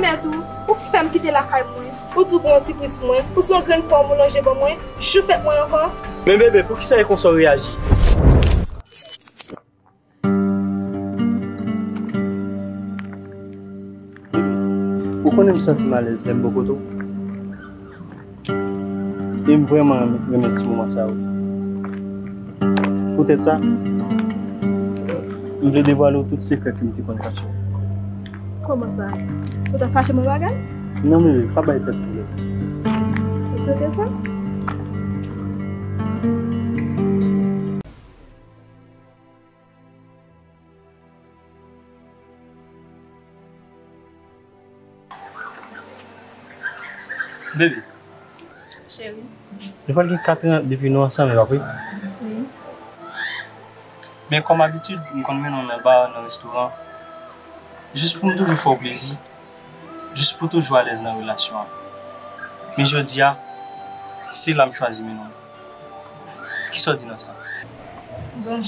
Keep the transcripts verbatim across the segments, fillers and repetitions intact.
Mèt ou, ou fè m kite lakay mwen. Ou di w gen yon sipriz pou mwen. Pou se yon grenn pòm ou lonje ban mwen. Jou fèt mwen ankò. Men bebe, poukisa e konsa w reyaji? Ou konnen m santi m alèz lè m bò kote w. E m vrèman renmen ti moman sa yo. Poutèt sa, m vle devwale w tout sekrè ke m te konn kache w. Kòman sa? Ou t ap kache m yon bagay? Non, bebe, pa bay tèt pwoblèm. Ou swete sa? Bebe. Cheri. Nou pral gen kat an depi nou ansanm, e pa vre? Wi. Men kòm abitid, m konn mennen w nan ba, nan restoran. Jis pou m toujou fè w plezi. Jis pou w toujou alèz nan relasyon an. Men jodi a, se la m chwazi mennen w. Kisa w di nan sa? Bon,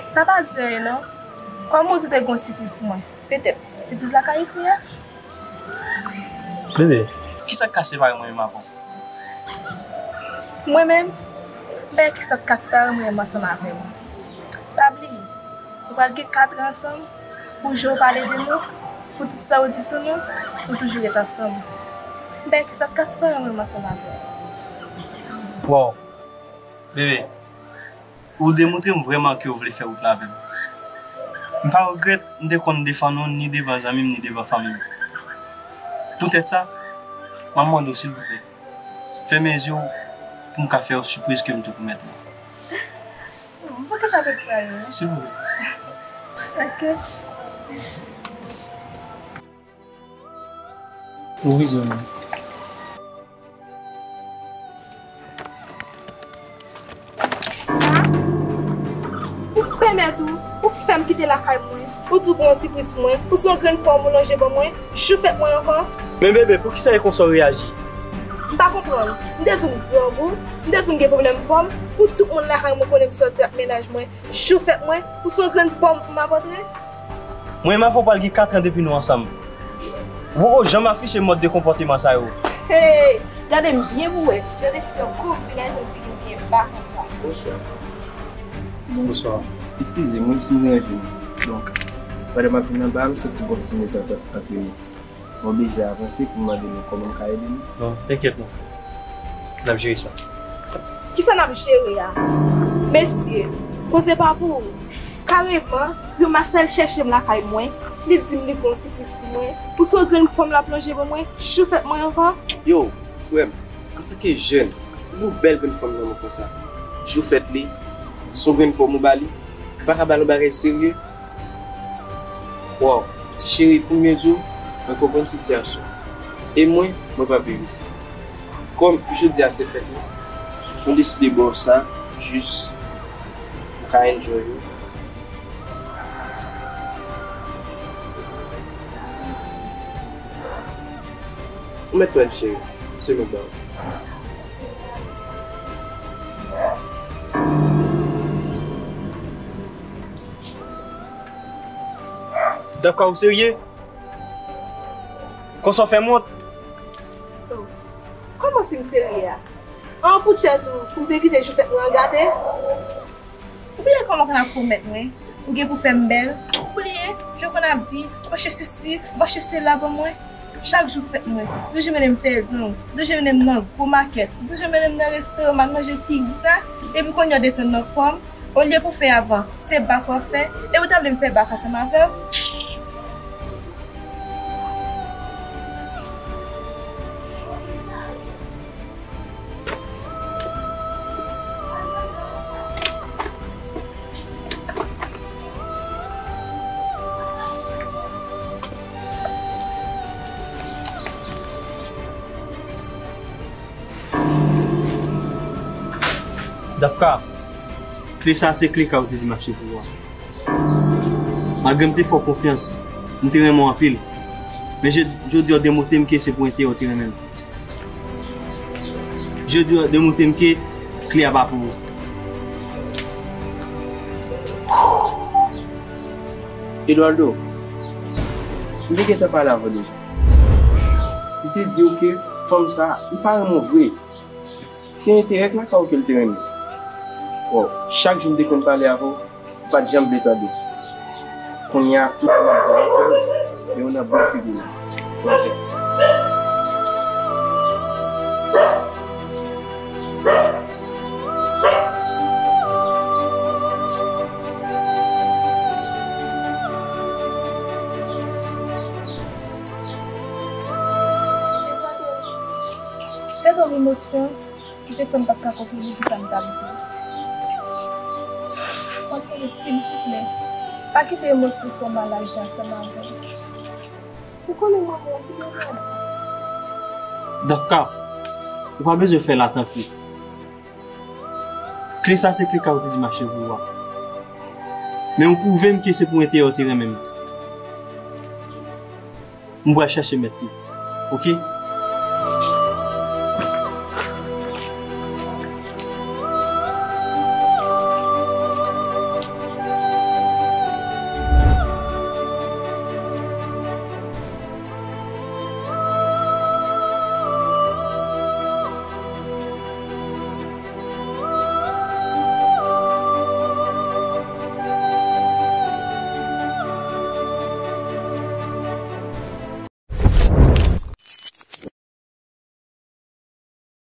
sa pa di anyen non. Kòm ou di w te gen yon sipriz pou mwen, petèt sipriz la ka reyisi a. Bebe. Kisa k ka separe mwen menm avè w? Mwen menm? M pa wè kisa k ka separe mwen menm ansanm avè w. Pa bliye, nou pral gen kat an ansanm. Pou jan w pale de nou, pou tout sa w di sou nou, nou toujou ret ansanm. M pa wè kisa k ka separe mwen menm ansanm avè w. Wow. Bebe, ou demontre m vrèman ke w vle fè wout la avè m. M pa regrèt m te konn defann ou ni devan zanmi m ni devan fanmi m. Poutèt sa, m ap mande w silvouplè, fèmen zye w pou m ka fè w sipriz ke m te pwomèt ou. M pa ka fè sa yo. Silvouplè. Ok. Ou rizon. Sa? Ou pèmèt ou, ou fè m kite lakay mwen. Ou di w gen yon sipriz pou mwen. Pou se yon grenn pòm ou lonje ban mwen. Jou fèt mwen ankò. Men bebe, poukisa e konsa w reyaji? M pa konprann. M te di w m grangou. M te di w m gen pwoblèm pòm. Pou tout moun lakay mwen konnen m sòti ak mennaj mwen. Jou fèt mwen, pou se yon grenn pòm pou m ap antre? Mwen menm avè w pral gen kat an depi nou ansanm. Ou poko janm afiche mòd de konpòteman sa yo. Hey! Gade m byen pou wè. Jan de fi yo koub, se gade jan figi m byen ba konsa. Bonswa. Bonswa. Eskize mwen si m deranje nou. Donk, pandan m ap vin anba a, m santi gon ti mezantant ant nou. M oblije avanse pou m mande nou kòman m ka ede nou. Non, enkyèt mon frè. N ap jere sa. Kisa n ap jere a? Mesye, koze pa pou ou. Kareman, yon mas al chèche m lakay mwen, li di m li gon sipriz pou mwen. Pou se yon grenn pòm l ap lonje ban mwen, jou fèt mwen ankò. Yo, frè m, antanke jèn, pou yon bèl grenn fanm nan men w konsa, jou fèt li, se yon grenn pòm ou ba li, ou pa ka ba l yon bagay serye? Wow, ti cheri, pou m byen di w, mwen konprann sitiyasyon w. E mwen, mwen p ap viv isit. Kòm jodi a se fèt mwen, mwen deside ba w sa, jis ou ka enjoy wi. Ou mèt pran l, cheri, se mwen k ba w. Dafka, ou serye? Konsa w fè m wont. Oh, kòman si m serye a? An, pou tèt ou, pou m te kite jou fèt mwen an gate? Ou bliye kòman w konn ap pwomèt mwen ou gen pou fè m bèl? Ou bliye jan w konn ap di, manje sesi, manje sela ban mwen? Chak jou fèt mwen, toujou mennen m fè zong, toujou mennen m nan gwo makèt, toujou mennen m nan restoran, m al manje pizza, epi kounye a w desann nan pòm. Olye pou fè avan, se bak w ap fè, e ou ta vle m fè bak ansanm avè w? Dafka, kle sa a se kle kay ou te di m achte pou ou a. Malgre m te fè w konfyans, m te renmen w anpil. Men je-, jodi a w demontre m ke se pou enterè w te renmen m. Jodi a w demontre m ke kle a pa pou ou. Eduardo, m te gentan pale avè w deja. Li te di w ke fanm sa, li pa renmen w vre. Se enterè k lakay ou ke l te renmen. Bon, chak jou m te konn pale avè w, ou pa t janm vle tande. Kounye a, tout sa m ap di w ankò, men ou nan bon figi m. Manzè. Se twòp emosyon ki te fè m pa t ka konprann kisa m t ap di. Antoine, silvouplè, pa kite emosyon fè w mal aji ansanm avè m. Ou konnen manman w ki devan. Dafka, ou pa bezwen fè l a tanpri. Kle sa se kle kay ou te di m achte pou ou a. Men ou pwouve m ke se pou enterè w te renmen m. M pral chache mèt li. Oke?